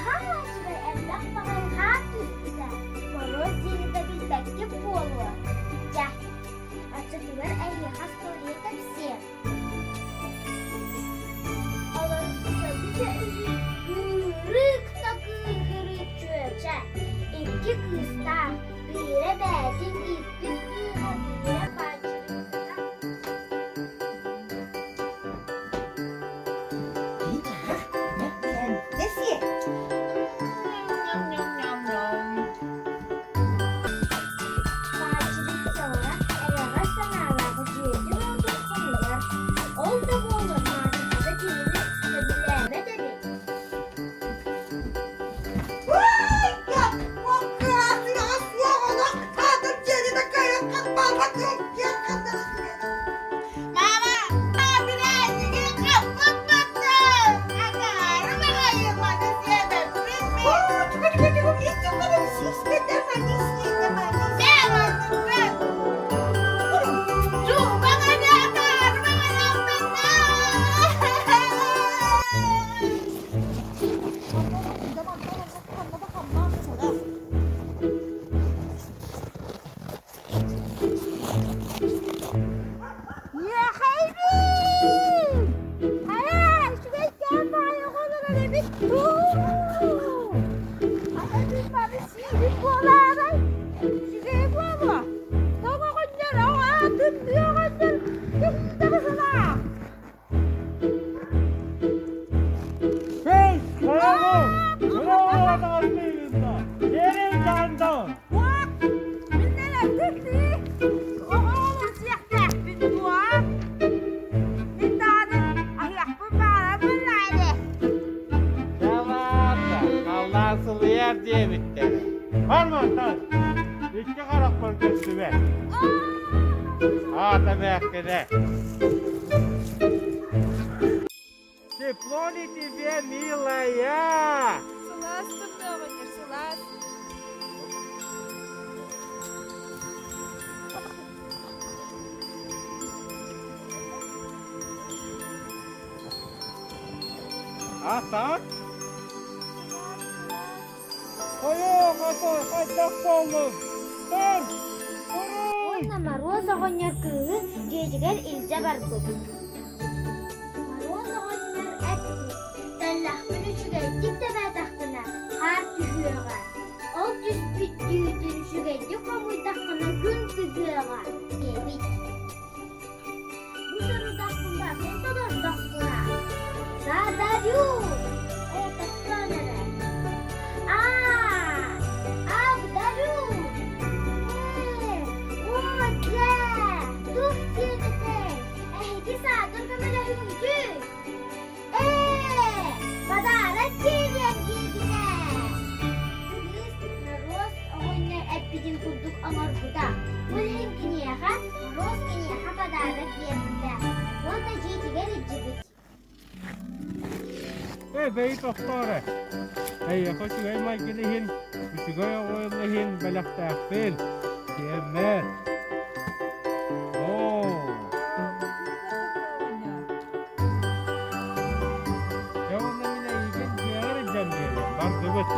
Наһаа үчүгэй элбэх баҕайы хаар түспүтэ. Моруос диэни да билбэккит буолуо. Дьэ, оччотугар эһиэхэ остуоруйа кэпсиэм. Олорбута бүтэ үһү кыырык да кыыһырык чүөчэ. Икки кыыстаах, биирэ бэйэтин ииппит кыыһа, биирэ баачырыыта. Баачырыыта эрэҕэс санаалаах дьиэтин-уотун хомуйар. Ол да буоллар маачахата кинини сөбүлээбэт эбит. Аллаасылыйар диэбиттэрэ. Бармантан икки харахпар көстүбэт. Аата мээккинэ. Тепло ли тебе, милая? Сылаас тымныаҕынньар, сылаас. А так? Хойуох, отой, хайдах буоллуҥ? Тур! Туруй! Уонна Моруос оҕонньор кыыһы дьиэтигэр илдьэ барбыт. Моруос оҕонньор эппит: «Тэллэхпин үчүгэйдик тэбээтэхпинэ, хаар түһүөҕэ. Ол түспүт түүтүн үчүгэйдик хомуйдаххына күн тыгыаҕа» диэбит. Бу сорудахпын барытын толордохпуна, Задарю! Этаттан эрэ. Аа! Абдарю! Ээ, оо, дьэ! Туох диэн этэй? Эһиги саатар көмөлөһүҥҥүтүй? Ээ, подарок киириэм диэбитэ. Кыыс Моруос оҕонньор эппитин курдук оҥорбута. Ол иһин киниэхэ Моруос киниэхэ подарок биэрбитэ уонна дьиэтигэр илдьибит. Ээ, бэйи тохтоо эрэ. Эйиэхэ үчүгэй майгын иһин, үчүгэй оҕо иһин бэлэхтээхпин. Сиэммэр. Оо, Дьэ уонна мин эйигин дьиэҕэр илдьэн биэриэм, бардыбыт.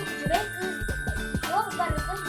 Үчүгэй кыыс туох барытын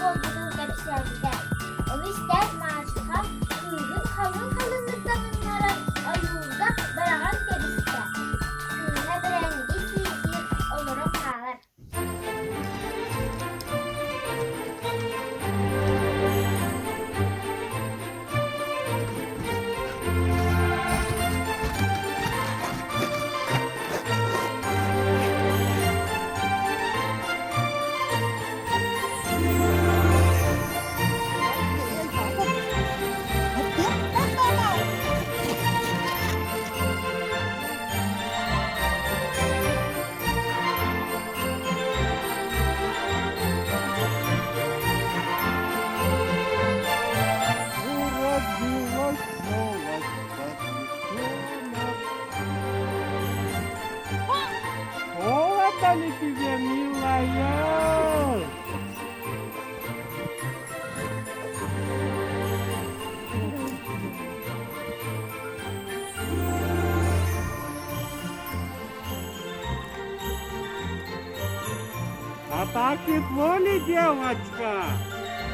А так тепло ли, девочка?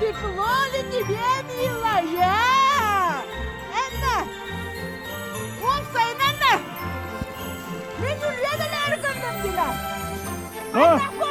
Тепло ли тебе, милая? Энна! Уопсайынан Мен үлүөн элээр көрдüm дила. А?